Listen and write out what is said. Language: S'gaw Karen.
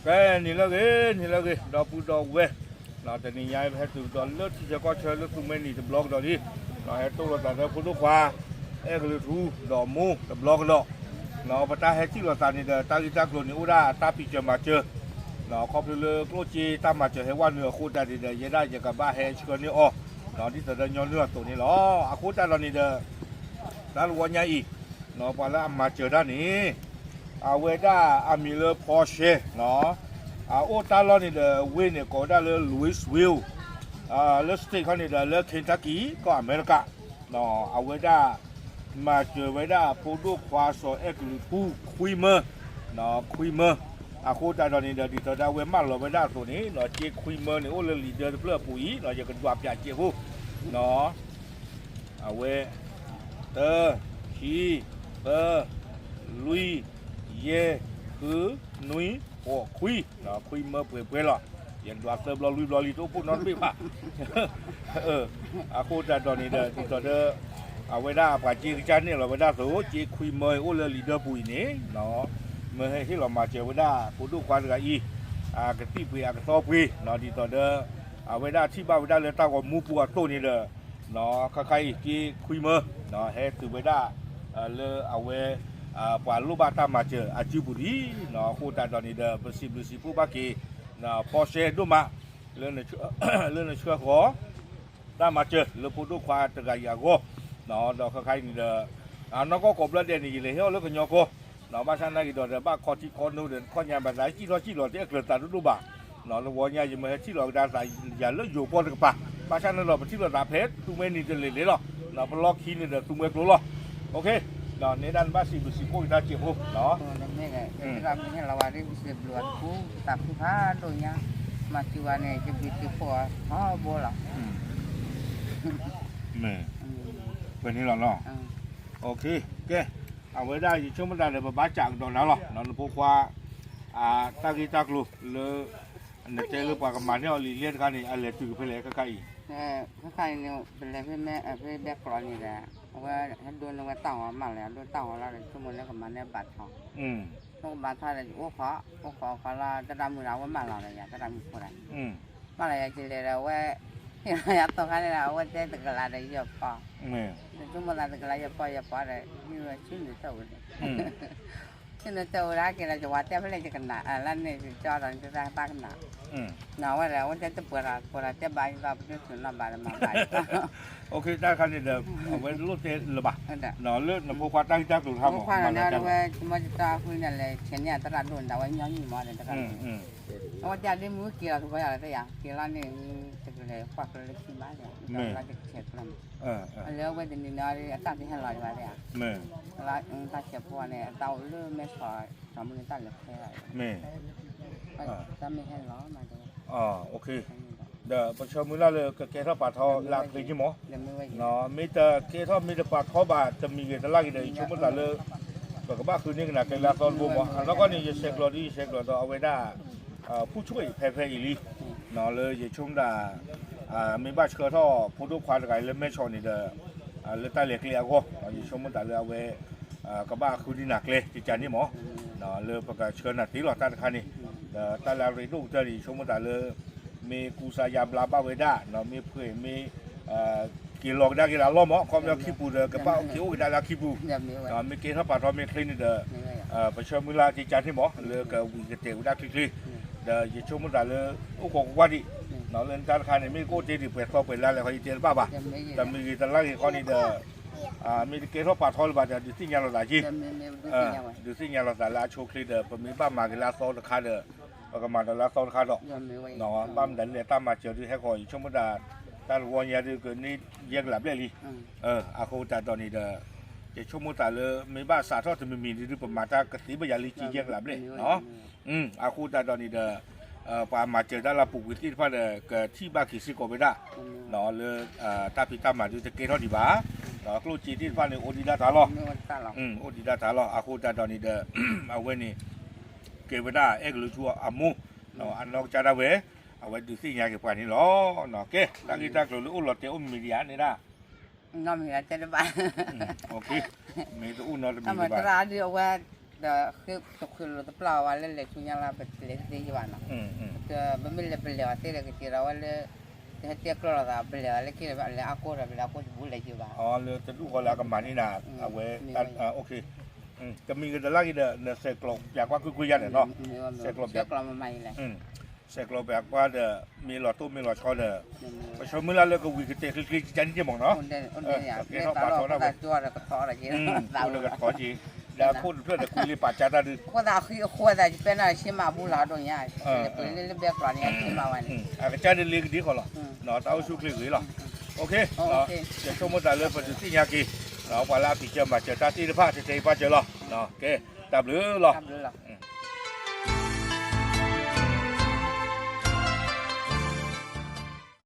ကဲ နံၤလၢအဂ့ၤ နံၤလၢအဂ့ၤ ဒီပုၢ်ဒီဝဲၢ်, တနံၤညါအံၤ ပဟဲတုၤကဒီးလၢထံဆၢကီၢ်ဆၢလၢသူမှဲနံၤတဘျီကဒီးလံ, ဟဲတိၢ်လိာ်သးဒီးဖိဒိၣ်ခွါ အဲၣ်ကလုာ်ထူ ဒီးမိၢ်တဘျီကဒီး, ပတၢ်ဟဲထံၣ်လိာ်သးန့ၣ်ဒီး တၢ်ဂ့ၢ်တၢ်ကျိၤန့ၣ် အိၣ်ဒၣ်တၢ်ဖံးစၢၤမၤစၢၤ, ခီဖျိလၢကျိၣ်စ့တၢ်မၤစၢၤဟဲဝဲနုာ်အဃိသတးန့ၣ်ဒီး ယဲဒၣ်ယကဘၣ်ဟဲဆှၢန့ၢ်အီၤ, ဒ်သိးဒီးညီနုၢ်အသိးန့ၣ်လီၤ. အဃိသတးဒီးန့ၣ်ဒီး တၢ်တဝီညါအံၤ ပှၤလၢအမၤစၢၤတၢ်န့ၣ် အဝဲဒၣ်အမံၤလၢဖီရှဲ, အအိၣ်တၢ်လီၢ်န့ၣ်ဒီး ဝ့ၢ်န့ၣ်ကိးဝဲဒၣ်လၢ Louisville, လၢ state ခီန့ၣ်ဒီး လၢ Kentucky ကီၢ်အမဲရကၤ, အဝဲဒၣ် မၤစၢၤဝဲဒၣ်ဖိဒိၣ်ခွါစီၤအဲၣ်ကလုာ်ထူ ခွံမၢ, ခွံမၢ, အဃိသတးဒီးန့ၣ်ဒီး ဒ်သိးဒီးအဝဲမၢလီၤဝဲဒၣ်အသိးန့ၣ် စ့ခွံမၢန့ၣ် အိၣ်လၢလံာ်ဒၢတဖျၢၣ်အပူၤအံၤ ယကဒွးပၠးစ့ဖိ အဝဲ တၢ, ခံ, သၢ, လွံၢ်, ယဲၢ်, ဃု, နွံ, ဃိး, ခွံ, ခွံမၢပှဲၤပှဲၤလီၤ. ယဒွးသၢဘျီလွံၢ်ဘျီလံ တအိၣ်ဖှိၣ်နီတဘ့ၣ်ဘၣ်. အဃိသတးဒီးန့ၣ်ဒီး ဒ်သိးဒီး အဝဲဒၣ်ပှၤစ့ကစၢ်န့ၣ်လီၤဝဲဒၣ်အသိး စ့ခွံမၢအံၤအိၣ်လၢလံာ်ဒၢပူၤအံၤန့ၣ် မၢဟဲဟ့ၣ်လီၤမၤစၢၤဝဲဒၣ် ဖိဒိၣ်ခွါတဂၤအံၤ အကသံၣ်ပှ့ၤအကသီပှ့ၤ ဒ်သိးဒီး အဝဲဒၣ်ထံၣ်ဘၣ်ဝဲဒၣ်လၢတၢ်ဂီၤမူပူၤအသိးန့ၣ်ဒီး ခါခါအံၤ စ့ခွံမၢ ဟဲတုၤဝဲဒၣ် လၢအဝဲ ပှၤလိၣ်ဘၣ်တၢ်မၤစၢၤအစုပူၤလံ. အဃိသတးဒီးန့ၣ်ဒီး ပစံးဘျုးစံးဖှိၣ်ဘၣ်က့ၤ ဖီရှဲဒိၣ်မး လၢနဆှၢဃီၤ တၢ်မၤစၢၤလၢဖိဒိၣ်ခွါတဂၤအံၤအဂီၢ်, ဒီးခါခါအံၤန့ၣ်ဒီး အနီၢ်ကီၢ်ကိးဘျီဒဲးန့ၣ် ယလဲၤဟ့ၣ်အီၤလၢကညီကီၢ်, ဘၣ်ဆၣ်နာ်က့ၤဒီး ဘၣ်ခီထံခီနိဒီး ခီၣ်ညါဘၣ်သးစံၣ်ထီၣ်စံၣ်လီၤတအဲၣ်ကျၢၤသးဒိၣ်ဒိၣ်ဘၣ်, တဝီညါယမ့ၢ်ဟဲထံၣ်လီၤကဒါသးယၤလၢယိၤကီၢ်တကပၤ, ဘၣ်ဆၣ်န့ၣ်ဒီး ပထံၣ်လိာ်သးဖဲသူမှဲနံၤတလ့ၤလ့ၤလီၤ, ပလီၢ်ခံန့ၣ်ဒီးသူမှဲကျိလီၤ. န့ၣ်ဒၣ်နဘၣ်စံးဘျုးစံးဖှိၣ်က့ၤတၢ်စ့ဖိ မ့ၢ်ကဲသးဖုဖးဒိၣ်ညါ, မၤစၢၤဝဲန့ၣ် ယဘျုးစံးဖှိၣ်အီၤထီဘိလီၤ. မ့ၢ်, ပှဲၤန့ၣ်လီၤနီၤ. ကဲ, အဝဲဒၣ်ယဆိကမိၣ်သးဒီး ပဘၣ်စးကဒီးနၤလီၤ. နဖိခွါ တၢ်ဂ့ၢ်တၢ်ကျိၤလၢ နတဲလၢပှၤကမၤန့ၢ်အီၤလံာ်လဲၣ်တခါန့ၣ် အလဲၤတုၤကဖဲလဲၣ်ခဲခါအံၤ, ခဲခါအံၤန့ၣ် ပလဲၤဖဲမဲ ဖဲဘဲကျိးန့ၣ်ဒီး အဝဲဟဲဒိန့ၢ်ဝဲတၢ်ဂီၤမးလၢ အဒိတၢ်ဂီၤလီၤဒီး ဆိကမိၣ်လၢကမၤန့ၢ်ဘၣ်ထီၣ်, ဆိကမိၣ်ဘၣ်ထီၣ်ဒီး ယအိၣ်ခိး အိၣ်ခိးခီလီၤ တၢ်တၢ်မုာ်ဒီး အဝဲမၢလီၤဒီးယၤ တၢ်တၢ်မုာ်ဖိဒီး မၢလီၤယၤကလဲၤဒီး အဝဲ ဟ့ၣ်လီၤယၤသိးခါန့ၣ်ဒီး အဝဲတဲတကလးဒီးယဲၢ်ပီၢ်, ဒီးဆိကမိၣ်သးတကလးယဲၢ်ပီၢ်ယဲၢ်ပီၢ်ဒီး ဟ့ၣ်ဝဲဆူနုာ်တၢ်ဝဲန့ၣ် ဆူနုာ်တၢ်ဝဲဒၣ်က့ၤဒီး ယဝၤတဲဖဲလဲၣ်ယကနၣ် လၢန့ၣ်ယကၠီဒီး ယတၢ်ဘၣ်ကနၣ်, နဝဲဒီး အဝဲတဲတပှဲၤဒီး ပှဲၤဒီးတဲဘၣ်ယသး ပတချုးနီၣ်ဘၣ်ဒီးမၤဘၣ်ယသး တၢ်တခါန့ၣ်ဒီး အဝဲလိၣ်တဲလၢၤဘၣ်, လၢနဖိခွါတၢ်ဂ့ၢ်တၢ်ကျိၤတခါမး မၤလၢတၢ်လၢ ဝဲ မ့ၢ်တၢ်ဃုန့ၣ်လဲၤ ဆဲးန့ၢ်အသရၣ်ဒိၣ်န့ၣ်ဒီး အဝဲညီနုၢ်မးဒီးတခါန့ၣ် အဝဲတဲဒ်မုၢ်က့ၤလီၤကဘီယၤလီၤတဲယၤ က့ၤလီၤန့ၣ် တကလဲၤကွၢ်ကျၢၤလၢခံဘၣ်ဒီး တကဆဲးကျၢၤမး, အလဲၤအဝဲတနံၤန့ၣ် အတၢ်တဟဲလီၤဒံးဘၣ်တဲယၤ, တၢ်ဆဲးဖိန့ၣ် အတၢ်အိၣ်လၢမဲဆီး ဆီးမုၢ်န့ၣ်တၢ်လဲၤခဲလီၤ, တၢ်မ့ၢ်ဟဲလီၤမးတဲ ဒီးပဆၢမုၢ်လၢ်လၢ ကကဲထီၣ်ပာ်ထီလၢအချ့က့မး, မ့ၢ်တကဲထီၣ်မ့ၢ်တပာ်ထီဘၣ်တမံၤဂ့ၤတလၢ်ဂ့ၤဒီး ယဆိကမိၣ်သးလၢ ပကဘၣ်ဃုန့ၢ်ကနၣ်ကျဲလၢအသီတဘိမး, အနီၢ်ကီၢ်န့ၣ် ယဆဲးကျိးဒီး ယဆဲးကျိးဒီး အဝဲဒၣ် ဖူၣ်ဆိၣ်အံၤဖဲဖဲအံၤလံ, လၢယဆိကမိၣ်သး မ့ၢ်ဘၣ်ဆှၢထီၣ်ဖိဒိၣ်ခွါတဂၤအံၤလၢမဲဆီးန့ၣ်ဒီး လၢတၢ်လဲၤကျဲအဂီၢ် ယဆိကမိၣ်သးလၢအဝဲ ကဘၣ်ဃုန့ၢ်နၤကျဲကကန့ၣ်မး, လၢပကဆှၢနၤသ့လီၤတၢ်တခါန့ၣ်, ဒီးတၢ်လၢအရ့ဒိၣ်ကတၢၢ်န့ၣ် ယဆိကမိၣ်သးလၢ မ့ၢ်ကူစါယါဘျါဘၣ်ဝဲဒၣ် မ့ၢ်ဖှဲးမ့ၢ် က့ၤလီၤကဒါက့ၤလၢအလီၢ်မး ခီပညီခံပူၤဒီး ကဘၣ်က့ၤအိၣ်ကဒါလၢအခံပူၤ, မ့ၢ်ကဲထီၣ်ပာ်ထီမ့ၢ်ချ့န့ၣ်ဒီး ပဆၢမုၢ်လၢ်ကကန့ၣ်မး လၢကဝံၤကတဲာ်ဝဲဒၣ်ချ့ချ့, ဒီးယဆိကမိၣ်သးလၢ အိၣ်ခိးကွၢ်ကွၢ်ဒံး, လၢနတၢ်တခါန့ၣ် မ့ၢ်ကအိၣ်တ့ၢ်ဒံးပှဲၤသီပှဲၤလါလဲၣ်ခီ ယတဲတဘၣ်ဘၣ်, တမံၤဂ့ၤတလါဂ့ၤခီန့ၣ်ဒီး မ့ၢ်တကဲထီၣ်ပာ်ထီလၢၤဘၣ်ဒီး ဒုးသ့ၣ်ညါလိာ်သးက့ၤ, ဒုးသ့ၣ်ညါလိာ်သးလၢအဆိချ့ဒီး ပမ့ၢ်ဘၣ်မၤက့ၤလၢအသီတခါဒီး ပကမၤဒီးလၢအသီတခါဒီး ဘၣ်မနုၤလဲၣ်တၢ်မၤစၢၤဒုးဟဲဃီၤ ယဆိကမိၣ်တၢ် တၢ်တဝီညါဒုးကန့ၢ်ယဲၢ်ကလးဘျဲၣ်လံ, အဃိသတးဒီးန့ၣ်ဒီး ယဆိကမိၣ်သးလၢ မ့ၢ်ဘၣ်စးထီၣ်တမံၤမံၤဒုး ပမၤတၢ်ကသ့ဘၣ်ယၤလံကယဲၢ်ကလးဘျဲၣ်, အဃိသတးဒီးန့ၣ်ဒီး ပှၤမၤစၢၤတၢ်လၢအပူၤကွံာ်သ့ၣ်တဖၣ်ဒီး ကထံၣ်ဘၣ်က့ၤစ့ၢ်ကီးဝဲဒၣ် လၢ တၢ်ဖံးတၢ်မၤဒုးတကဲထီၣ်ဒံးဘၣ်, ဒီးကျိၣ်စ့သ့ၣ်တဖၣ်န့ၣ် အိၣ်ဒံးဒၣ်တၢ်လီၤ, အိၣ်ဒံးဒၣ်တၢ်လီၤ, အဃိသတးဒီးန့ၣ်ဒီး အဝဲန့ၣ် ကဲဝဲဒၣ်အဲၣ်ကလုာ်ထူအမိၢ်, အနီၢ်ကစၢ်ဒၣ်ဝဲ အဝဲဒုးသ့ၣ်ညါက့ၤပှၤန့ၣ်လီၤ. ကဲ တၢ်ဂ့ၢ်တၢ်ကျိၤလၢအိၣ်လီၤတဲာ်အိၣ်မံၤမံၤဒံးဧါန့ၣ်ဒၣ်, မ့ၢ်တအိၣ်နီတမံၤဘၣ်, အဝဲ ဒီးဃ့တခွဲးလိာ်တပျၢ်အီၤဘၣ်လၢလဲၤဆူညါလၢပလဲၤသ့ယဘၣ်နီၤ, ပမ့ၢ်လဲၤပလဲၤအီၤသ့ဒီးကစံးဒီးဝဲလၢ တဟဲတဲကျီလိာ်သး ပလဲၤအီၤလၢခံဒီး လဲၤအါကိၢ်ဒီး ပလဲၤအါကိၢ်တဘူးလဲၤယဘၣ်, အီ လၢတဒူၣ်ဃီလၢအကမၤန့ၢ်နၤ, အဝဲ တမံၤဂ့ၤတလၢ်ဂ့ၤဒီး နဆဲးကျိးပၠးကွၢ်ကွ့ၢ်ကွ့ၢ်ယါန့ၣ်နီၤ, ဆဲးကျိးပၠး ဆဲးကျိးပၠးကွၢ်ဒီး မ့ၢ်လီၤတိၢ်မ့ၢ်လီၤဆီဒီး ပဆၢမုၢ်လၢ်လၢကဝံၤကတဲာ်ချ့ချ့ကန့ၣ်က့မ့ၢ်နီၤ, ကဲထီၣ်ပာ်ထီၣ်ဒၣ်ဝဲ, အိၣ်လၢကထီက့ၤ, ဒီးအခိၣ်တဖျၢၣ်ဒီးကွံာ်လံပာ်ကၢ်တၢ်ဒုး, အဃိသတးအဃံအဃိသတး ယပဲနၢ်ဆ့မၤဘူလီၤဒိၣ်ညါ, လၢပှဲၤလၢလၢဘဲကျီးန့ၣ် အဆ့မၤဝဲန့ၣ်, အကစၢ်ဒုးလ့ကဒံဃီလီၤ, တၢ်အိၣ်ဆူၣ်အိၣ်ချ့ဂ့ၤလီၤ, ယဆိကမိၣ်သးလၢပဒုးသ့ၣ်ညါက့ၤ, ပှၤလၢအဖံးစၢၤမၤစၢၤတၢ်သ့ၣ်တဖၣ် တဲတဲအံၤပၢ်စၢၤလီၤ, ကဲ, တၢ်ဘျုးလီၤ.